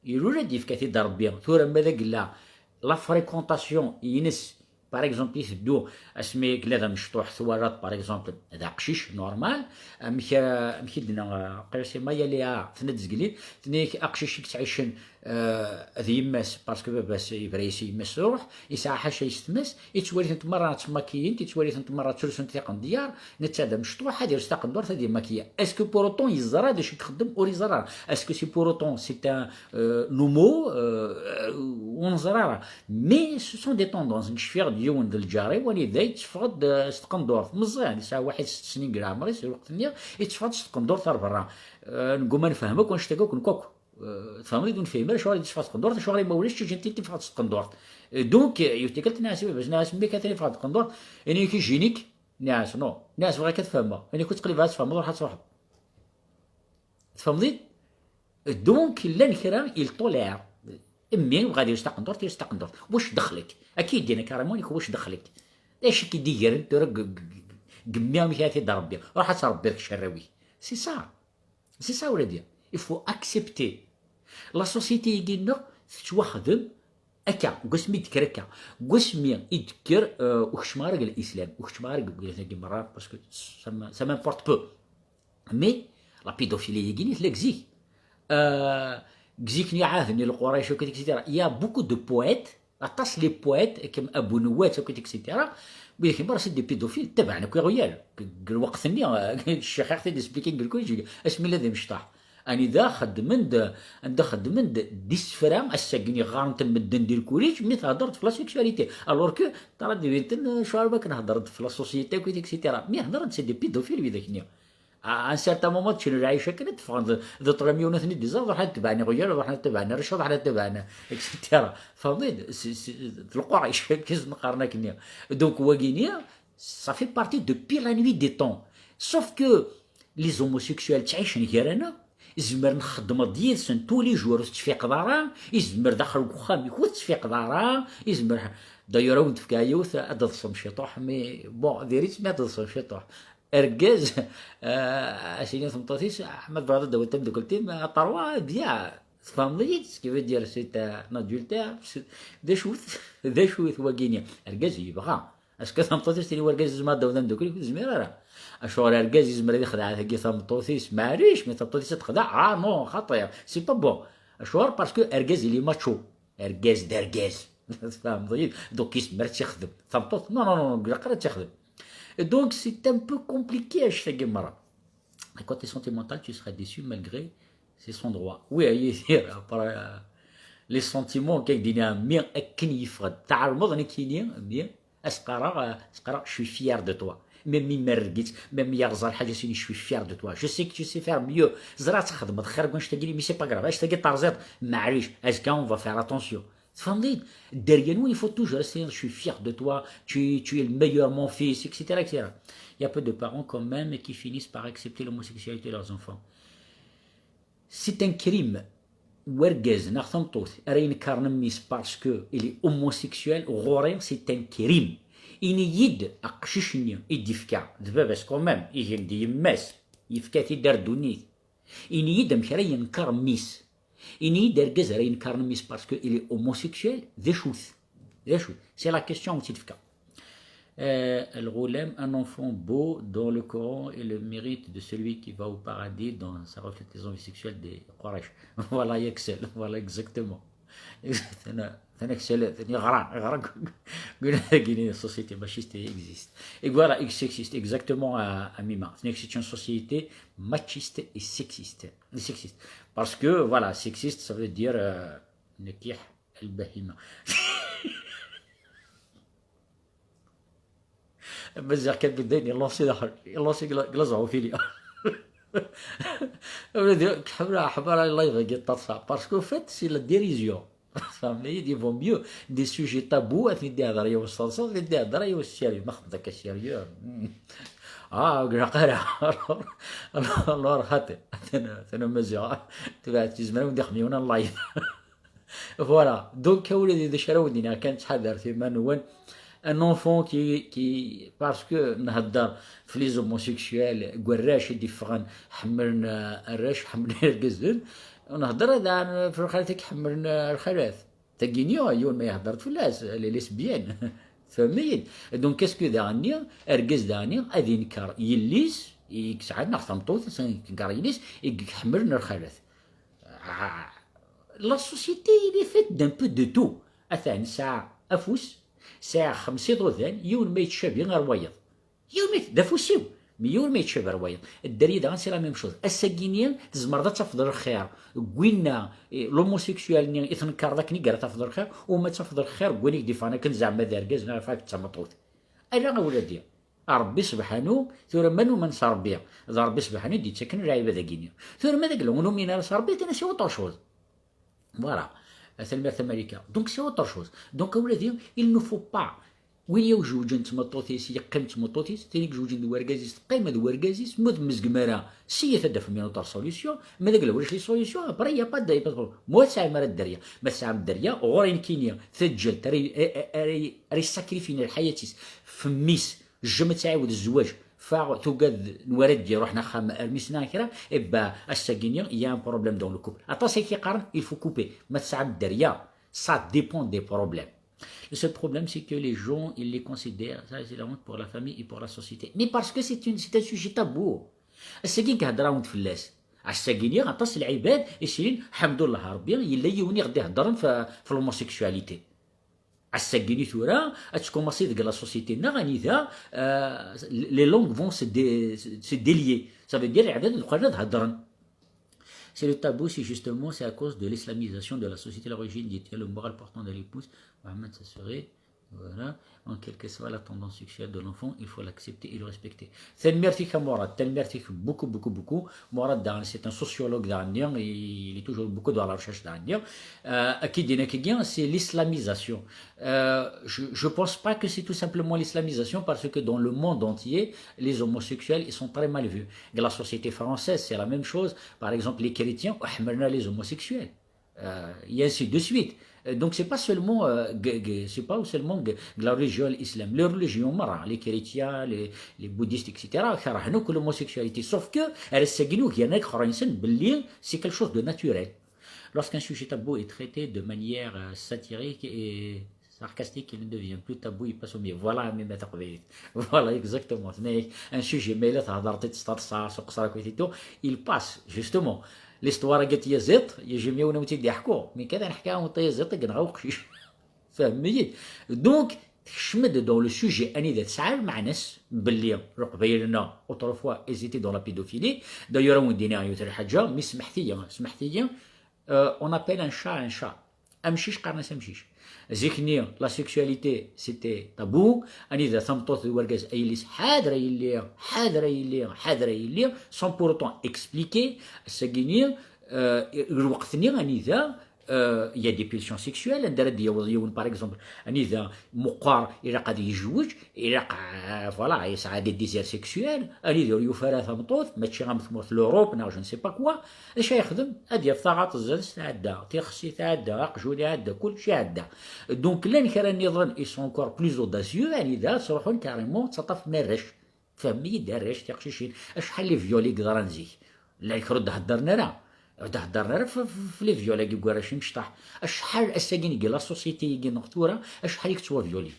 Yura-d, yefka-t-id Rebbi. Tura ma d agella, la fréquentation ines, par exemple, iteddu asmi yella d amecṭuḥ, twalaḍ, par exemple, d aqcic, normal. Amek, amek i d-tenna, euh, qrib c'est Maya Léa, tenna-d zgelli, tenna-yak aqcic i yettɛicen, euh, d yemma-s, parce que baba-s yebra-yas i yemma-s truḥ, yesɛa ḥaca yessetma-s, yettwali-tent merra ttmakiyent, yettwali-tent merra ttlusent tiqendyar, netta d amecṭuḥ, ad yers taqendurt, ad yemmakiya. Est-ce que pour autant yeẓra d acu i ixeddem? Ur yeẓra ara. Est-ce que c'est pour autant c'est un, euh, homo? Euh, ur neẓra ara. Mais ce sont des tendances. Nekk cfiɣ-d yiwen d lǧar-iw, anida yetteffeɣ-d, euh, s tqendurt. Meẓẓiɣ, yesɛa waḥid sett snin deg leɛmer-is, lweqt-nni yetteffeɣ-d s tqendurt ar berra. Euh, negguma nefhem akk annect-agi akk, nekk akk. Euh, tfehmeḍ-id, ur nefhim ara acuɣer i d-teffeɣ tqendurt, acuɣer i ma ulac ttijin-t-id teffeɣ tqendurt. Euh, donc, euh, yiwet tikkelt nniɣ-as i baba-s, nniɣ-as: "Mmi-k atan yeffeɣ-d tqendurt?" Ini-ak: "Ijinik." Nniɣ-as: "Non." Nniɣ-as: "Bɣiɣ kan ad fehmeɣ." Ini-ak: "Ur ttqellib ara ad tfehmeḍ, ruḥ ad truḥeḍ." Tfehmeḍ-id? Donc, llan kra, il tolère. Mmi yebɣa ad yels taqendurt, yels taqendurt. Wac dexlek? Akka i d-yenna carrément, nekk: "Wac dexlek? D acu i k-id-igren tura g-, g-, g-, g mmi, amek ara t-id-rebbi? Ruḥ ad tṛebbiḍ kečč arraw-ik." C'est ça. C'est ça, ur d-, il faut accepter. La société-agi-nneɣ tettwaxdem akka, deg wasmi i d-tekker akka. Deg wasmi i d-tekker, euh, ur keččmeɣ ara deg l'islam, ur keččmeɣ ara deg wiglat-agi merra, parce que ça m-, ça m'importe peu. Mais la pédophilie-agi-nni tella deg zik. Euh, deg zik-nni ɛaden i Leqrayc, et cetera. Il y a beaucoup de poètes, aṭas les poètes, comme Abou Nouat, et cetera. Widak merra c'est des pédophiles, tabaɛen akk iɣyal. Deg lweqt-nni, ccix i ɣ-t-id-expliquer deg lkulij, asmi yella d imecṭaḥ. Anida xeddmen-d, anda xeddmen-d d isefra, ass-agi-nni ɣɣaren-ten medden di lkulij, mi theddreḍ f la sexualité. Alors que, tara d-, acuɣer ma k-nehder-d f la société akk, et cetera. Mi heddren-d, c'est des pédophiles, widak-nni. À un certain moment, ččen lɛic akken ad d-ffɣen d, d ṭṭlam, yiwen ur ten-id-iẓer, ruḥen ad tebɛen iɣyal, ruḥen ad tebɛen arrac, ruḥen ad tebɛen, et cetera. Tfehmeḍ-id? S-, s-, d Leqrayc, akken i sen-qqaren akkenni. Donc, wagi-nni, ça fait partie depuis la nuit des temps. Sauf que les homosexuels ttɛicen gar-aneɣ, izmer nxeddem-d yid-sen tous les jours, ur tettfiqeḍ ara, izmer daxel n uxxam-ik ur tettfiqeḍ ara, izmer, d'ailleurs, ad wen-d-fkeɣ yiwet, ad d-teḍsem ciṭuḥ, mais bon, diri-tt, mais ad d-teḍsem ciṭuḥ. Argaz, euh, a s-yini tmeṭṭut-is, ma tebɣiḍ ad d-tawiḍ tamdukelt-im, aṭerwa, bien, tfehmeḍ-iyi-d, ce qui veut dire, c'est un adultère, c'est- d acu-t, d acu-t wagini? Argaz yebɣa. Est-ce que tameṭṭut-is tini i urgaz yezmer ad d-tawiḍ tamdukelt? Ur tezmir ara. Acuɣer argaz yezmer ad ixdeɛ tagi tameṭṭut-is? Maɛlic, mais tameṭṭut-is ad texdeɛ? Ah non, xaṭi, c'est pas bon. Acuɣer? Parce que argaz il est macho. Argaz d argaz. Tfehmeḍ-iyi-d? Donc yezmer ad tt-ixdem. Tameṭṭut, non, non, non, non, ilaq ara ad tt-ixdem. Et donc, c'est un peu compliqué, ach tagi merra. Le côté sentimental, tu seras déçu malgré c'est son droit. Oui, après, euh, les sentiments, kak dina, mi akken yeffeɣ-d. Tɛelmeḍ nekkini, bien, asqara, asqara, je suis fier de toi. Même mi mergit, même mi yerẓa lḥaǧa sini, je suis fier de toi. Je sais que tu sais faire mieux. Ẓriɣ ad txedmeḍ xir n wannect-agi, mais c'est pas grave. Anect-agi terẓiḍ, maɛlic, azekka, on va faire attention. Tfehmeḍ-iyi-d? Dderya-nwen, il faut toujours essayer, je suis fier de toi, tu, tu es le meilleur, mon fils, et cetera, et cetera. Il y a peu de parents quand même qui finissent par accepter l'homosexualité de leurs enfants. C'est un crime. Wergaz neɣ tameṭṭut ara inekkaren mmi-s parce que il est homosexuel, ɣur-i c'est un crime. Ini-yi-d aqcic-nni i d-ifka d baba-s quand même, ihi d yemma-s, yefka-t-id ar ddunit. Ini-yi-d amek ara yenker mmi-s. Ini-yi-d argaz ara yenkaren mmi-s parce que il est homosexuel, d acu-t? D acu-t? C'est la question i tt-id-fka. Euh, الغلام, un enfant beau dans le Coran est le mérite de celui qui va au paradis dans sa reflète les envies sexuelles des Quraysh. Voilà, Axel, voilà exactement. Tana, tana Axel, tana yeɣra, yeɣra. Une société machiste existe. Et voilà, sexiste, exactement, à, à Mima. C'est une société machiste et sexiste. Sexiste. Parce que, voilà, sexiste, ça veut dire, euh, نكيح البهيمة. Maziɣ kan bedda يلونسي داخل، يلونسي قلا زعوفيليا. Ḥemmleɣ ḥemmleɣ live-agi ṭṭaṭsa parce qu'au fait c'est la dérision. Tfehmeḍ-iyi-d, il vaut mieux des sujets tabous ad ten-id-ihder yiwen s teḍsa, ad ten-id-ihder yiwen s sérieux. Ma xedmeḍ akka sérieux. Ah, ur ilaq ara. Alors xaṭi, tana Maziɣ tebɛet tizmar ad wen-d-ixdem yiwen live. Voilà. Donc, a wladi, d acu ara wen-d-iniɣ kan, ttḥadaret iman-nwen. Un enfant qui, qui, parce que nhedder f les homosexuels, deg warrac i d-iffɣen, ḥemmlen, euh, arrac, ḥemmlen irgazen, nhedder daɣen f lxalat i iḥemmlen, euh, lxalat. Tagini, yiwen ma ihedder-d fell-as, les lesbiennes. Tfehmem-iyi-d? Donc, est-ce que daɣen-nni, argaz daɣen-nni, ad inker yelli-s, i yesɛan neɣ tameṭṭut, ad inker yelli-s, i iḥemmlen lxalat? Ah, la société, il est faite d'un peu de tout. Atan, sɛa afus, sɛa xemsa iḍudan, yiwen ma yettcabi ar wayeḍ. Yiwen ma yet-, d afus-iw, mi yiwen ma yettcabi ar wayeḍ. Dderya daɣen, c'est la même chose. Ass-agi-nni, tzemreḍ ad tafeḍ lxir deg winna, eh, l'homosexuel-nni i tnekreḍ akken i ara tafeḍ lxir, u ma tafeḍ lxir deg win i k-d-iffɣen akken zeɛma d argaz neɣ iffeɣ-ak d tameṭṭut. Ala a wladi. Ṛebbi sebḥanu, tura ma numen s Ṛebbi, d Ṛebbi sebḥanu i d-yettaken lɛibad-agi-nni. Tura ma d agla ur numin ara s Ṛebbi, kan c'est autre chose. Voilà. Tanemmirt a Malika. Donc c'est autre chose. Donc a wladi, il ne faut pas, win yewjewǧen d tmeṭṭut-is, yeqqim d tmeṭṭut-is, tin i yejewǧen d wergaz-is teqqim d wergaz-is, ma ur temmezgem ara, siyet ad d-tafem une autre solution, ma d agla ulac les solutions, après il y a pas de, y a pas de problème. Ma ur tesɛim ara dderya, ma tesɛam dderya, ɣur-i nekkini, taǧǧalt, ara, ara, ara, ara yessakrifin lḥayat-is f mmi-s, jamais ad tɛiwed zzwaǧ, faɣ tugad n warad d-iruḥen axxam ar mmi-s neɣ kra, eh ben, ass-agi-nni, il y a un problème dans le couple. Aṭas i k-yeqqaren, il faut couper. Ma tesɛam dderya, ça dépend des problèmes. Le seul problème, c'est que les gens, ils les considèrent, ça c'est la honte pour la famille et pour la société. Mais parce que c'est une, c'est un sujet tabou. Ass-agi i nhedder-awen-d fell-as. Ass-agi-nni, aṭas n lɛibad i s-inin, ḥemdullah Ṛebbi, yella yiwen i ɣ-d-iheddren f, f l'homosexualité. Ass-agi-nni tura, ad tkumaṣi deg la société-nneɣ, anida, euh, les langues vont se dé-, se délier. Ça veut dire, lɛibad ad uɣalen ad heddren. C'est le tabou, c'est justement, c'est à cause de l'islamisation de la société, l'origine du le moral portant de l'épouse, Mohamed, ça serait, voilà, en quelle que soit la tendance sexuelle de l'enfant, il faut l'accepter et le respecter. Tanemmirt-ik a Mourad, tanemmirt-ik beaucoup, beaucoup, beaucoup. Mourad daɣen, c'est un sociologue daɣen, il est toujours beaucoup dans la recherche daɣen. Euh, akken i d-yenna akkagi, c'est l'islamisation. Euh, je, je pense pas que c'est tout simplement l'islamisation, parce que dans le monde entier, les homosexuels, ils sont très mal vus. Dans la société française, c'est la même chose. Par exemple, les chrétiens, ḥemmlen les homosexuels. Euh, et ainsi de suite. Euh, Donc, c'est pas seulement, euh, g- g- c'est pas seulement g- la religion, l'islam. Les religions, مرة, les chrétiens, les, les bouddhistes, et cetera, كرهوا l'homosexualité. Sauf que, elle s'est باللي c'est quelque chose de naturel. Lorsqu'un sujet tabou est traité de manière euh, satirique et sarcastique, il ne devient plus tabou, il passe au mieux. Voilà, même à تقبيل. Voilà, exactement. Mais un sujet, mais là, تهضر تتصطاد صار سوق صار كويتيتو, il passe, justement. L'histoire قالت يا زيط, يجي ميون وتيدي يحكو. Mais كذا نحكيها ونطي يا زيط, قلنا غوقشيش. فهمي؟ Donc, تخشمد dans le sujet, أني ذا تسعى مع ناس, باللي رقبيلنا, autrefois, ils étaient dans la pédophilie. D'ailleurs, on dit, يوتر حاجة, mais سمحتي, سمحتي, euh, on appelle un chat un chat. أمشيش قرنس أمشيش. زيكني, la sexualité, c'était tabou. أني ذا ثمطوث ورقز أيليس حاضر يلي, حاضر يلي, حاضر يلي, sans pour autant expliquer, الساقيني, euh, الوقت ني أني ذا, euh, il y a des pulsions sexuelles, عند رد يوض يون, par exemple, أني ذا مقار إلا قد يجوج, إلا قا, voilà, يسعى des désirs sexuels, أني ذا يفرا ثمطوث, ما تشي غام ثمورث l'Europe, non, je ne sais pas quoi, اش يخدم؟ ادي في ثاغاط الزنس تعدى، تيخسي تعدى، اقجولي عدى، كل شيء عدى. Donc لان كرا نظن ils sont encore plus audacieux, يعني ذا تروحون carrément تسطف مراش. فهمي دراش تيقشيشين. اشحال لي فيولي قدران زيك؟ لا يكرد هدرنا راه. رد هدرنا راه في, في, في لي فيولا كي كواراشين مشطاح. اشحال اساكين كي لا سوسيتي كي نغتورا، اشحال يكتبوا فيولي؟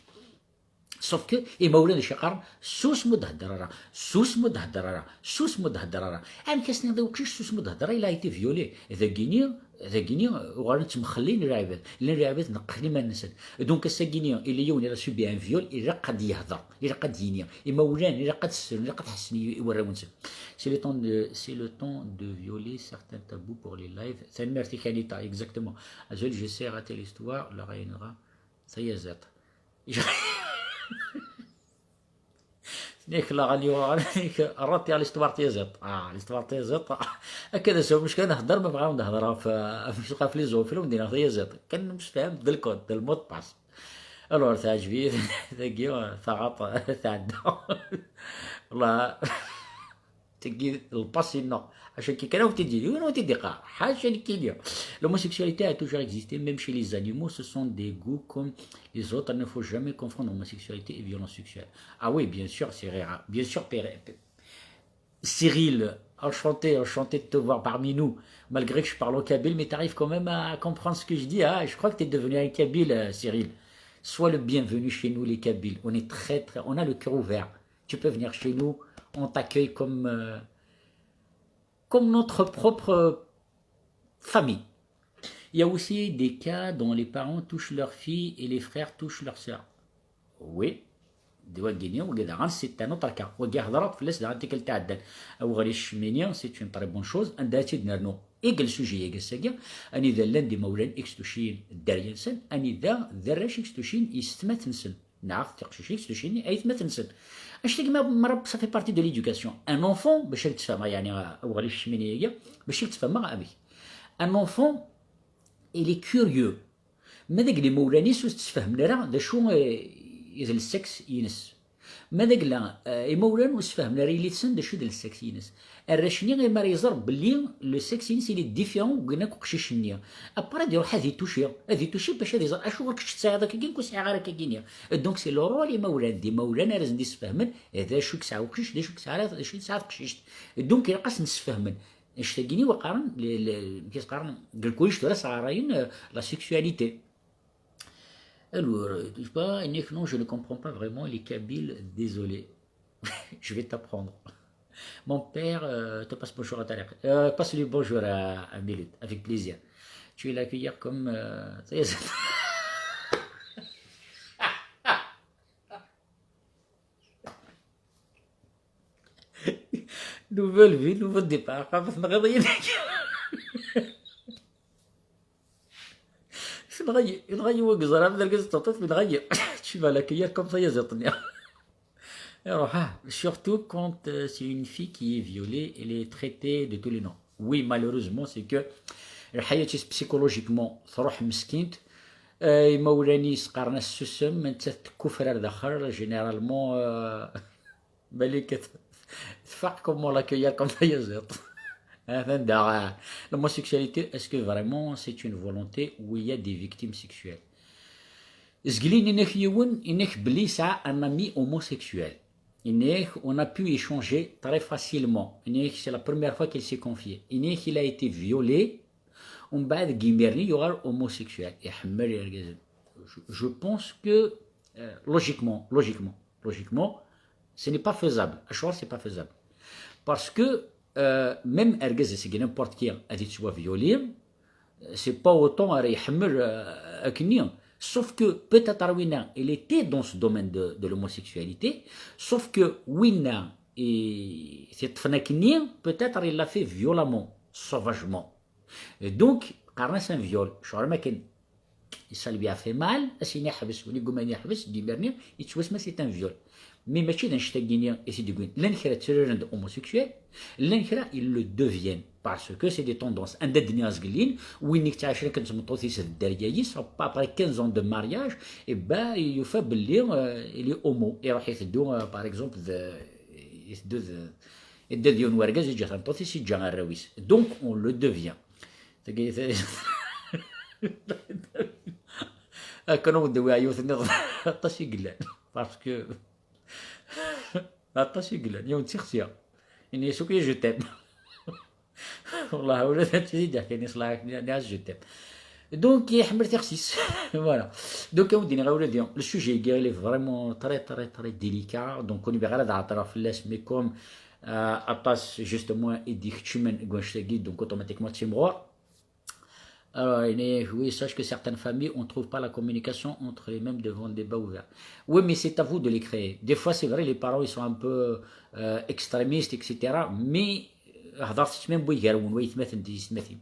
Sauf que إما ولا شي قرن سوس مدهدر راه، سوس مدهدر راه، سوس مدهدر راه. عام كاسني ضيو كيش سوس مدهدر، il a été violé. ذاكيني، ذاكيني وغادي تمخلين العباد، لان العباد نقلين ما نسد. Donc الساكيني اللي يوني راه subi un viol، إلا قد يهضر، إلا قد يني، إما ولان، إلا قد السر، إلا قد حسن يورا ونسد. C'est le temps de, c'est le temps de violer certains tabous pour les lives. ثاني ميرتي كانيتا، exactement. أزول، je sais rater l'histoire, la réunira. Ça y est, زيط. نيك لا غاليو، نيك الراتي على l'histoire تيزيط. اه، l'histoire تيزيط. هكذا سو مش كان نهضر، ما بغاو نهضر في، مش في لي زوفيل ومدينا تيزيط. كان مش فاهم د الكود، د المود باس. الور تعجبي. ثاقي ثاغط تعدى. والله. تقي الباسي نو. عشان كي كانوا تدي وين تدي قا حاجه كيليا. L'homosexualité a toujours existé, même chez les animaux, ce sont des goûts comme les autres. Il ne faut jamais confondre homosexualité et violence sexuelle. Ah oui, bien sûr, c'est rare. Bien sûr, Pé- Cyril, enchanté, enchanté de te voir parmi nous. Malgré que je parle au kabyle, mais tu arrives quand même à comprendre ce que je dis, hein. Je crois que tu es devenu un kabyle, euh, Cyril. Sois le bienvenu chez nous, les Kabyles. On est très, très, on a le cœur ouvert. Tu peux venir chez nous, on t'accueille comme, euh, comme notre propre famille. Il y a aussi des cas dont les parents touchent leur fille et les frères touchent leur sœur. Oui. D wagini, wagi daɣen, c'est un autre cas. Wagi hedreɣ fell-as daɣen tikkelt iɛeddan. Aweɣris Cmini, c'est une très bonne chose. Anda ad tt-id-nernu? Igel sujet-agi ass-agi, anida llan d imawlan i yestucin dderya-nsen, anida d arrac i yestucin yessetmat-nsen. Neɣ tiqcicin s tucini aytmat-nsen. Anect-agi ma, ma ça fait partie de l'éducation. Un enfant, bac ad k-ttfehmeɣ, yeɛni, aweɣlif Cmini-agi, bac ad k-ttfehmeɣ amek. Un enfant, il est curieux. Ma d agla imawlan-is ur t-ssfehmen ara d acu, eh, i d lseks-ines. Ma d agla, eh, imawlan ur ssfehmen ara yelli-tsen d acu i d lseks-ines. Arrac-nni, imi ara iẓer belli le sexe-ines il est différent deg win akk uqcic-nni. Après, ad iruḥ ad ituci, ad ituci bac ad iẓer acuɣer kečč tesɛiḍ akkagi, nekk ur sɛiɣ ara akkagi-nni. Donc, c'est le rôle imawlan, d imawlan ara sen-d-issefhmen d acu i yesɛa uqcic, d acu i yesɛa, d acu i tesɛa teqcict. Donc, ilaq ad sen-ssefhmen. Annect-agi-nni i qqaren, le, le, amek i s-qqaren, deg lkulic tura sɣarayen, euh, la sexualité. Alors, euh, je sais pas, Nick, non, je ne comprends pas vraiment les Kabyles, désolé. Je vais t'apprendre. Mon père, euh, te passe bonjour à Tariq. Euh, passe-lui bonjour à, à Milut, avec plaisir. Tu es la cuillère comme, euh, ça y est, nouvelle vie, nouveau départ. Ah, parce que Une raille, une raille, ouais, que ça, la, la, la, la, une raille. Tu vas l'accueillir comme ça, il y a zéro. Surtout quand, euh, c'est une fille qui est violée, elle est traitée de tous les noms. Oui, malheureusement, c'est que الحياة psychologiquement تروح مسكينت. آه، imawlan-is qqaren-as susem, nettat tekkufrar daxel, généralement, euh, ملكة. Tfaq, comment l'accueillir comme ça, il y a zéro. Atan daɣ, euh, l'homosexualité, est-ce que vraiment c'est une volonté où il y a des victimes sexuelles? Zgelin inek yiwen, inek belli yesɛa un ami homosexuel. Inek, on a pu échanger très facilement. Inek, c'est la première fois qu'il s'est confié. Inek, il a été violé. Umbeɛd deg imirni yuɣal homosexuel. Iḥemmel irgazen. Je, je pense que, euh, logiquement, logiquement, logiquement, ce n'est pas faisable. Acuɣer c'est pas faisable? Parce que, euh, même argaz-agi n'importe qui ad yettwa violé, c'est pas autant ara iḥemmel, euh, akkenni. Sauf que peut-être winna, il était dans ce domaine de, de l'homosexualité, sauf que winna i t-iṭṭfen akkenni, peut-être il l'a fait violemment, sauvagement. Et donc, qqaren-as un viol. Ccɣel ma kan, ça lui a fait mal, as-yini ḥbes, win i yuman yeḥbes, d imirni, yettwasma c'est un viol. Mais mačči d annect-agi-ni i t-id-yewwin. Llan kra ttraren-d homosexuels, llan kra ils le deviennent, parce que c'est des tendances. Anda d-nniɣ zgelin, win i yettɛacen akken d tmeṭṭut-is d dderya-is, après quinze ans de mariage, et ben, yufa belli, euh, il est homo, iruḥ iteddu, euh, par exemple, d, iteddu d, idda d yiwen wergaz, yeǧǧa tameṭṭut-is, yeǧǧa arraw-is. Donc, on le devient. Tagi, akken ur d-awiɣ yiwet nniḍen. Aṭas i yellan. Parce que aṭas i yellan. Yiwen d tixsi. Ini-as akk je t'aime. Wallah, ula d netta i d-yeḥkan, yeṣleḥ-ak, je t'aime. Donc, iḥemmel tixsi-s. Voilà. Donc, ad wen-d-iniɣ, a wladi, le sujet-agi, il est vraiment très, très, très délicat. Donc, ur bɣiɣ ara ad ɛeṭṭleɣ fell-as, mais comme, euh, aṭas, justement, i d-ikeččmen deg wannect-agi, donc, automatiquement, ttimɣur. Alors, il est, oui, sache que certaines familles, on trouve pas la communication entre les mêmes devant le débat ouvert. Oui, mais c'est à vous de les créer. Des fois, c'est vrai, les parents, ils sont un peu, euh, extrémistes, et cetera. Mais, euh, heḍṛet-tt même bu igerwen, waytmaten d yessetmatin.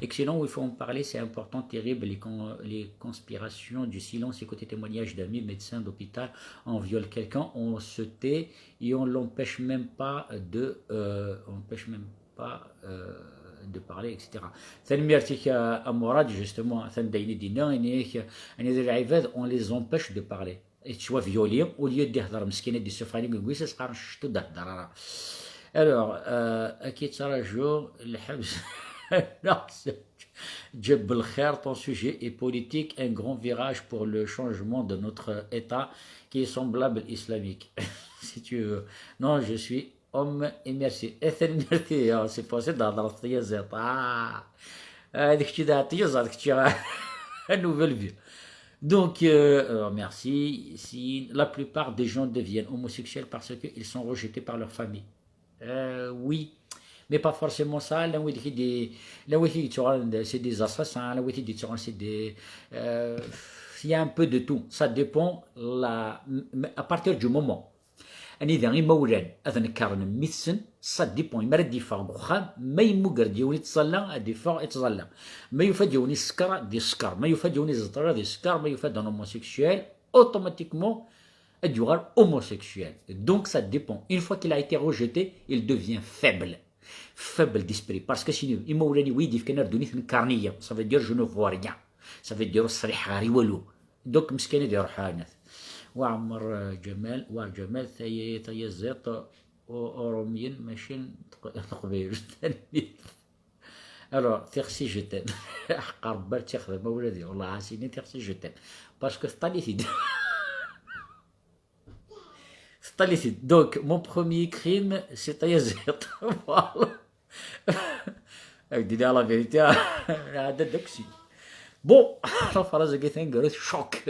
Et que sinon, il faut en parler, c'est important, terrible, les con-, les conspirations du silence, écouter témoignages d'amis, médecins, d'hôpital, on viole quelqu'un, on se tait et on l'empêche même pas de, euh, on empêche même pas, euh, de parler, et cetera. Tanemmirt-ik, euh, a Murad, justement, atan d ayen i d-yenna, ini-ak, anida lɛibad, on les empêche de parler. Yettwa violi, au lieu d-ihder meskin, ad d-issufeɣ ayen i yewwis, as-qqaren ctu d-hder ara. Alors, euh, ad k-yettṛaju lḥebs. Ǧeb lxir, ton sujet est politique, un grand virage pour le changement de notre État qui est semblable islamique. Si tu veux. Non, je suis homme et merci. Et merci, hein, c'est possible d'adresse. Ah, avec qui d'attirer, avec qui, une nouvelle vie. Donc, euh, euh, merci. Si la plupart des gens deviennent homosexuels parce qu'ils sont rejetés par leur famille. Euh, oui, mais pas forcément ça. Là où il dit, là où il dit, c'est des assassins, là où il dit, c'est des, euh, il y a un peu de tout. Ça dépend la, à partir du moment. Anida imawlan ad nekkaren mmi-tsen, ça dépend. Imar ad d-yeffeɣ deg uxxam, ma yemmuger-d yiwen ittẓalla, ad d-yeffeɣ ittẓalla. Ma yufa-d yiwen isekker, ad d-isekker. Ma yufa-d yiwen izeṭṭer, ad isekker. Ma yufa-d un homosexuel, automatiquement, ad yuɣal homosexuel. Donc, ça dépend. Une fois qu'il a été rejeté, il devient faible. Faible d'esprit. Parce que sinon, imawlan-iw i yi-d-yefkan ar ddunit, nekkaren-iyi. Ça veut dire, je ne vaux rien. Ça veut dire, ur ṣliḥeɣ ara i walu. Donc, meskin ad iruḥ ɛinat. Waɛmer, euh, Ǧamal, War Ǧamal, taya-, tayaziḍt, u-, Urumyen, mačči n teq-, teqbaylit. Tanemmirt. Alors, tixsi, je t'aime. Ḥeqqa Rebbi ad tt-ixdem, a wladi. Wallah, as-ini tixsi, je t'aime. Parce que teṭṭal-it-id. Teṭṭal-it-id. Donc, mon premier crime, c'est tayaziḍt. Voilà. Ad d-iniɣ la vérité, ɛedda-d akk si. Bon, la phrase-agi taneggarut, choc.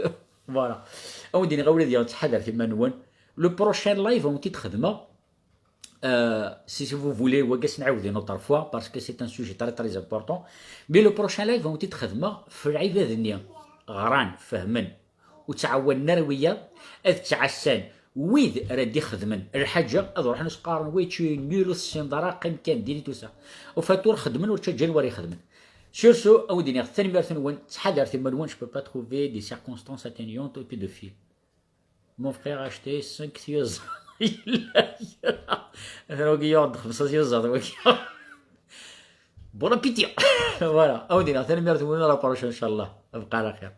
Voilà. Ad wen-d-iniɣ, a wladi, ttḥadaret iman-nwen. Le prochain live, ad wen-t-id-xedmeɣ. Euh, si, si vous voulez, wagi ad s-nɛiwed une autre fois, parce que c'est un sujet très, très important. Mais le prochain live, ad wen-t-id-xedmeɣ f lɛibad-nni ɣran, fehmen, ur ttɛawanen ara wiyaḍ, ad ttɛassan wid ara d-ixedmen lḥaǧa, ad ruḥen s-qqaren, wi čči nul, ur tessineḍ ara, qqim kan, diri tout ça. Ufatur xedmen, ur ttaǧǧan war ixedmen. Sur ce, ad wen-d-iniɣ tanemmirt-nwen, ttḥadaret iman-nwen, je peux pas trouver des circonstances atténuantes aux pédophiles. Mon frère a acheté cinq tiyuẓaḍ. Atan wagi yuɣ-d xemsa tiyuẓaḍ wagi. Bon appétit. Voilà. Ad wen-d-iniɣ tanemmirt-nwen, à la prochaine, inchallah. Abqa ɛla xir.